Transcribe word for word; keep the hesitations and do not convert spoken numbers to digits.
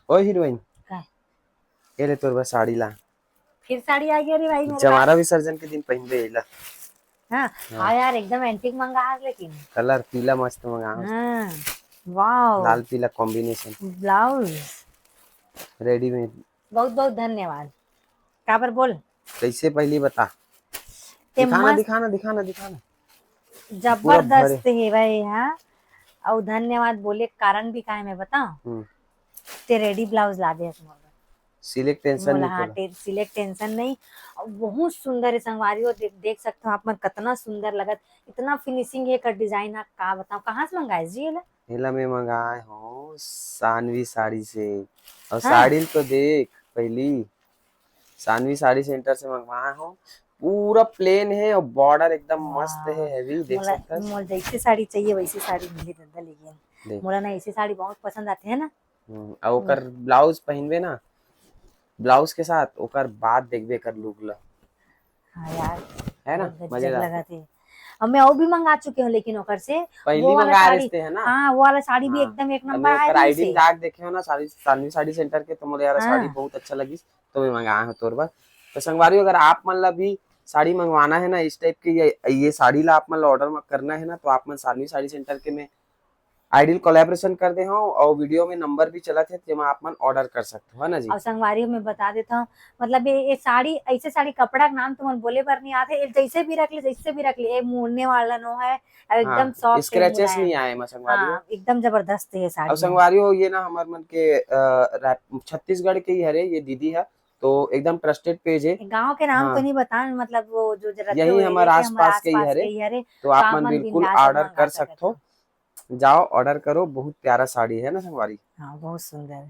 ओ हीरोइन, का? ये ले तोर बर साड़ी ला। फिर साड़ी आ गया रे भाई मेरे जवारा विसर्जन के दिन पहिनबे एला। हाँ। हाँ यार, एकदम एंटीक मंगा है लेकिन। कलर पीला मस्त मंगा। हाँ। वाओ। लाल पीला कॉम्बिनेशन। ब्लाउज। रेडीमेड। बहुत बहुत धन्यवाद। काबर बोल? कैसे पहली बता? ते दिखाना, मस्त, दिखाना, दिखाना, दिखाना। जबरदस्त हे भाई। हाँ। और धन्यवाद बोले के कारण भी का हे मैं बताऊं? हम्म। ते रेडी ब्लाउज ला दे मोर बर। सिले के टेंशन मोला नहीं हाँ तोला। टे-, सिले के टेंशन नहीं। और बहुत सुंदर हे संगवारी हो, देख, देख सकते हो आप मन कितना सुंदर लगत, इतना फिनिशिंग हे कर डिजाइन हा, का बताऊं। कहाँ से मंगाए जी एला? एला मैं मंगाए हूँ सानवी साड़ी से। और हाँ। साड़ी तो देख पहली, सानवी साड़ी सेंटर से मंगवाए हूँ। पूरा प्लेन हे और बॉर्डर एकदम मस्त हे, वाह। हैवी, देख मोला, सकता है। मोला जैसे साड़ी चाहिए वैसी साड़ी मिली दादा, लेकिन देख। मोला ना ऐसी साड़ी बहुत पसंद आते हैं ना। हम्म, और ओकर ब्लाउज पहिनबे ना, ब्लाउज के साथ, ओकर बाद देखबे एकर लुक ला। हाँ यार, है ना, बहुत गजब मजेदार। लगा थे। अब मैं और भी मंगा चुके हूँ लेकिन ओकर से पहली वो वाला मंगाए साड़ी, रहते हैं ना। हाँ, वो वाला साड़ी भी हाँ। एकदम एक तो नंबर मैं आए ओकर रही आईडी से। जाके देखे हो ना, साड़ी, सानवी साड़ी सेंटर के, तो मोला यार हाँ। साड़ी बहुत अच्छा लगी, तो मैं मंगाए हूँ तोर बर। तो संगवारी, अगर आप मन ला भी साड़ी मंगवाना है ना इस टाइप के, ये, ये साड़ी ला आप मन ला ऑर्डर करना है ना, तो आप मन सानवी साड़ी सेंटर के में आइडियल कोलैबोरेशन कर दे हूँ और वीडियो में नंबर भी चलत है, जेमा आप मन ऑर्डर कर सकते हो, है ना जी? और संगवारी में बता देता हूँ, मतलब ये, ये साड़ी, ऐसे साड़ी कपड़ा के नाम तुमन बोले बर नहीं आते, ये जैसे भी रख ले, जैसे भी रख ले, ये मुड़ने वाला नो है, और एकदम हाँ, सॉफ्ट स्क्रैचेस नहीं आए एमा संगवारी हो। हाँ, एकदम जबरदस्त है ये साड़ी और में। संगवारी हो, ये ना हमार मन के अ, रैप-, छत्तीसगढ़ के ही हरे, ये दीदी है, तो एकदम ट्रस्टेड पेज है। गांव के नाम हाँ। तो नहीं बता, मतलब वो जो रखे यही हुए हमारे area के, हमारे आसपास के ही आसपास हरे, के ही हरे, तो आप आप मन मन बिल्कुल बिंदास ऑर्डर मंगा कर सकत सकते हो, जाओ ऑर्डर करो, बहुत प्यारा साड़ी है ना संगवारी। हाँ, बहुत सुंदर।